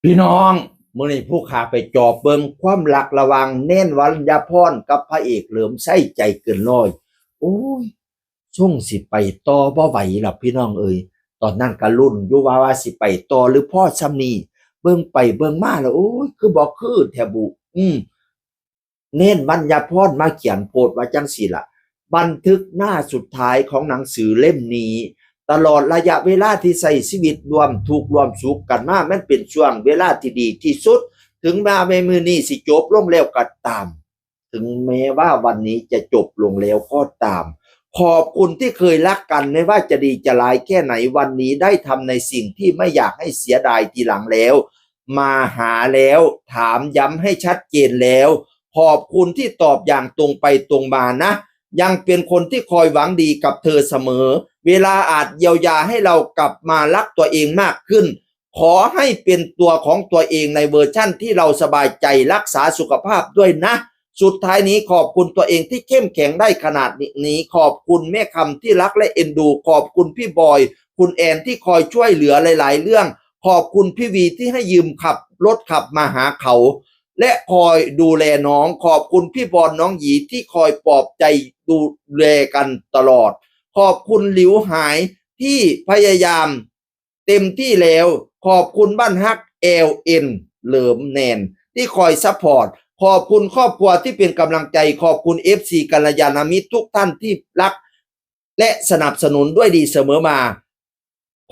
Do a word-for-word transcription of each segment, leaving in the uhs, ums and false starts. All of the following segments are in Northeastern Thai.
พี่น้อง มื้อนี้ผู้ข้าไปจอบเบิ่งความรักระหว่างแนน วรัญญาพรกับพระเอกเหลิมไส้ ใจเกินร้อย โอ้ย ส่งสิไปต่อบ่ไหวล่ะพี่น้องเอ๋ย ตอนนั้นก็ลุ้นอยู่ว่า ว่าสิไปต่อหรือพอส่ำนี้ เบิ่งไปเบิ่งมาแล้ว โอ้ย คือบ่คือแท้บุ อืม แนน วรัญญาพรมาเขียนโพสต์ว่าจั่งซี้ล่ะ บันทึกหน้าสุดท้ายของหนังสือเล่มนี้ ตลอดระยะเวลาที่ใช้ชีวิตร่วมทุกข์ร่วมสุขกันมา มันเป็นช่วงเวลาที่ดีที่สุด ถึงแม้ว่ามื้อนี้สิจบลงแล้วก็ตาม ถึงแม้ว่าวันนี้จะจบลงแล้วก็ตาม ขอบคุณที่เคยรักกัน ไม่ว่าจะดีจะร้ายแค่ไหน วันนี้ได้ทำในสิ่งที่ไม่อยากให้เสียดายทีหลังแล้ว มาหาแล้ว ถามย้ำให้ชัดเจนแล้ว ขอบคุณที่ตอบอย่างตรงไปตรงมานะ ยังเป็นคนที่คอยหวังดีกับเธอเสมอ เวลาอาจเยียวยาให้เรากลับมารักตัวเองมากขึ้น ขอให้เป็นตัวของตัวเองในเวอร์ชั่นที่เราสบายใจ รักษาสุขภาพด้วยนะ สุดท้ายนี้ขอบคุณตัวเองที่เข้มแข็งได้ขนาดนี้ ขอบคุณแม่คำที่รักและเอ็นดู ขอบคุณพี่บอย คุณแอนที่คอยช่วยเหลือหลายๆ เรื่อง ขอบคุณพี่วีที่ให้ยืมขับรถขับมาหาเขา และคอยดูแลน้อง ขอบคุณพี่บอลน้องหยีที่คอยปลอบใจดูแลกันตลอด ขอบคุณหลิวหายที่พยายามเต็มที่แล้ว ขอบคุณบ้านฮัก แอลเอ็น เหลิมแนน ที่คอยซัพพอร์ต ขอบคุณครอบครัวที่เป็นกำลังใจ ขอบคุณ เอฟซี กัลยาณมิตรทุกท่านที่รัก และสนับสนุนด้วยดีเสมอมา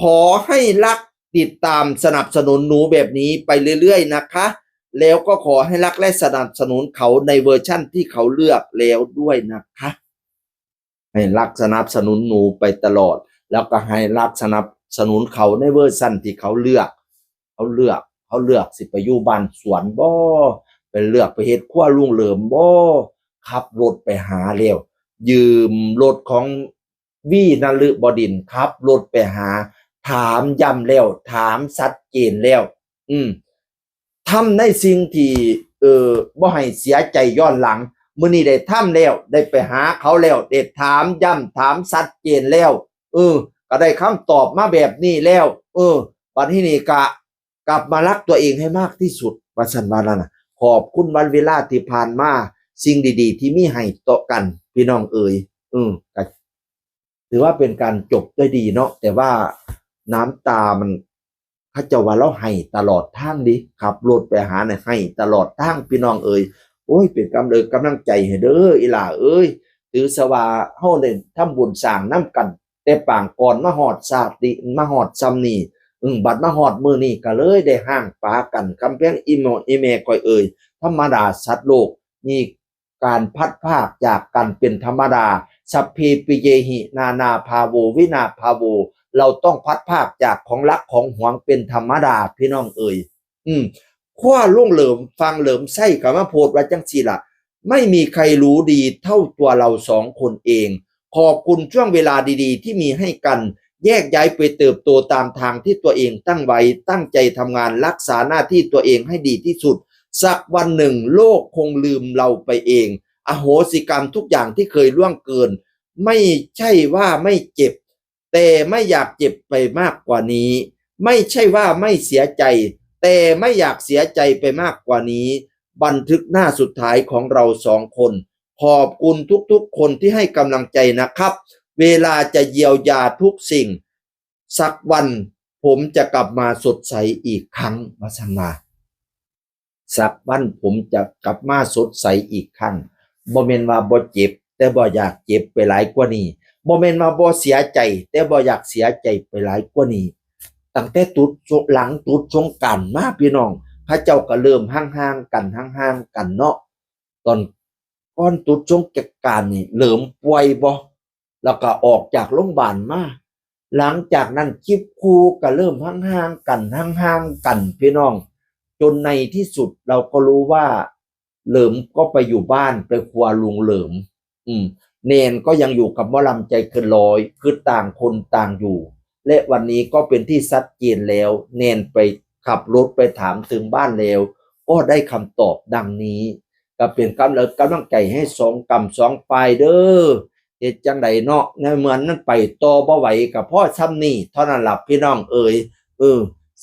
ขอให้รักติดตามสนับสนุนหนูแบบนี้ไปเรื่อยๆ นะคะ แล้วก็ขอให้รักและสนับสนุนเขาในเวอร์ชั่นที่เขาเลือกแล้วด้วยนะคะ ให้รักสนับสนุนหนูไปตลอด แล้วก็ให้รักสนับสนุนเขาในเวอร์ชั่นที่เขาเลือก เขาเลือก เขาเลือกสิไปอยู่บ้านสวนบ่ ไปเลือกไปเฮ็ดครัวลุงเหลิมบ่ ขับรถไปหาแล้ว ยืมรถของวีนฤบดินทร์ ขับรถไปหา ถามย้ำแล้ว ถามชัดเจนแล้ว อืม ทำในสิ่งที่ เออ บ่ให้เสียใจย้อนหลัง มื้อนี้ได้ทำแล้ว ได้ไปหาเขาแล้ว ได้ถามย้ำ ถามชัดเจนแล้ว เออ ก็ได้คำตอบมาแบบนี้แล้ว เออ บัดทีนี้ก็กลับมารักตัวเองให้มากที่สุด ว่าซั่นว่านั่นน่ะ ขอบคุณวันเวลาที่ผ่านมา สิ่งดีๆ ที่มีให้ต่อกัน พี่น้องเอ๋ย เออ ก็ถือว่าเป็นการจบด้วยดีเนาะ แต่ว่าน้ำตามัน เขาเจ้าว่าลาวไห้ตลอดทางเด้ ขับรถไปหาเนี่ยไห้ตลอดทาง พี่น้องเอ๋ย โอ้ย เป็นกำเริงกำลังใจให้เด้อ อีหล่าเอ๋ย ถือซะว่าเฮาได้ทำบุญสร้างนำกัน แต่ปางก่อนมาฮอดชาตินี้ มาฮอดส่ำนี้ อืม บัดมาฮอดมื้อนี้ก็เลยได้ฮ้างปากัน กำแพงอีหม่ออีแม่ข้อยเอ๋ย ธรรมดาสัตว์โลกมีการพลัดพรากจากกันเป็นธรรมดา สัพเพปิเยหิ นานาภาโว วินาภาโว เราต้องพลัดพรากจากของรักของหวงเป็นธรรมดา พี่น้องเอ๋ย อืม ครัวลุงเหลิม ฝั่งเหลิมไส้ก็มาโพสต์ว่าจั่งซี้ล่ะ ไม่มีใครรู้ดีเท่าตัวเราสองคนเอง ขอบคุณช่วงเวลาดีๆ ที่มีให้กัน แยกย้ายไปเติบโตตามทางที่ตัวเองตั้งไว้ ตั้งใจทำงานรักษาหน้าที่ตัวเองให้ดีที่สุด สักวันหนึ่งโลกคงลืมเราไปเอง อโหสิกรรมทุกอย่างที่เคยล่วงเกิน ไม่ใช่ว่าไม่เจ็บ แต่ไม่อยากเจ็บไปมากกว่านี้ ไม่ใช่ว่าไม่เสียใจ แต่ไม่อยากเสียใจไปมากกว่านี้ บันทึกหน้าสุดท้ายของเราสองคน ขอบคุณทุกๆ คนที่ให้กำลังใจนะครับ เวลาจะเยียวยาทุกสิ่ง สักวันผมจะกลับมาสดใสอีกครั้ง ว่าซั่นว่า สักวันผมจะกลับมาสดใสอีกครั้ง บ่แม่นว่าบ่เจ็บ แต่บ่อยากเจ็บไปหลายกว่านี้ บ่แม่นว่าบ่เสียใจ แต่บ่อยากเสียใจไปหลายกว่านี้ ตั้งแต่ตุด หลังตุดสงกรานต์มา พี่น้อง เขาเจ้าก็เริ่มห่างๆ กัน ห่างๆ กันเนาะ ตอนก่อนตุดสงกรานต์นี่ เหลิมป่วยบ่ แล้วก็ออกจากโรงบาลมา หลังจากนั้นคลิปคู่ก็เริ่มห่างๆ กัน ห่างๆ กัน พี่น้อง จนในที่สุดเราก็รู้ว่า เหลิมก็ไปอยู่บ้าน ไปครัวลุงเหลิม อืม แนนก็ยังอยู่กับหมอลำใจเกินร้อย คือต่างคนต่างอยู่ และวันนี้ก็เป็นที่ชัดเจนแล้ว แนนไปขับรถไปถามถึงบ้านแล้ว ก็ได้คำตอบดังนี้ ก็เป็นกำลัง กำลังใจให้สองกำสองฝ่ายเด้อ เฮ็ดจั่งใดเนาะ ในเมื่อมันไปต่อบ่ไหว ก็พอส่ำนี้เท่านั้นล่ะพี่น้องเอ๋ย เออ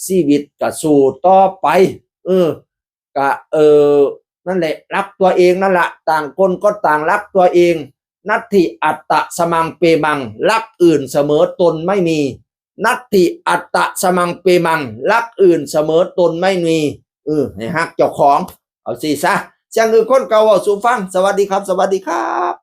ชีวิตก็สู้ต่อไป เออ ก็ เออ นั่นแหละ รักตัวเองนั่นละ ต่างคนก็ต่างรักตัวเอง นัตถิอัตตะสมังเปมัง รักอื่นเสมอตนไม่มี นัตถิอัตตะสมังเปมัง รักอื่นเสมอตนไม่มี เออ ให้ฮักเจ้าของ เอาสิซะ เสียงคือคนเก่าเว้าสู่ฟัง สวัสดีครับ สวัสดีครับ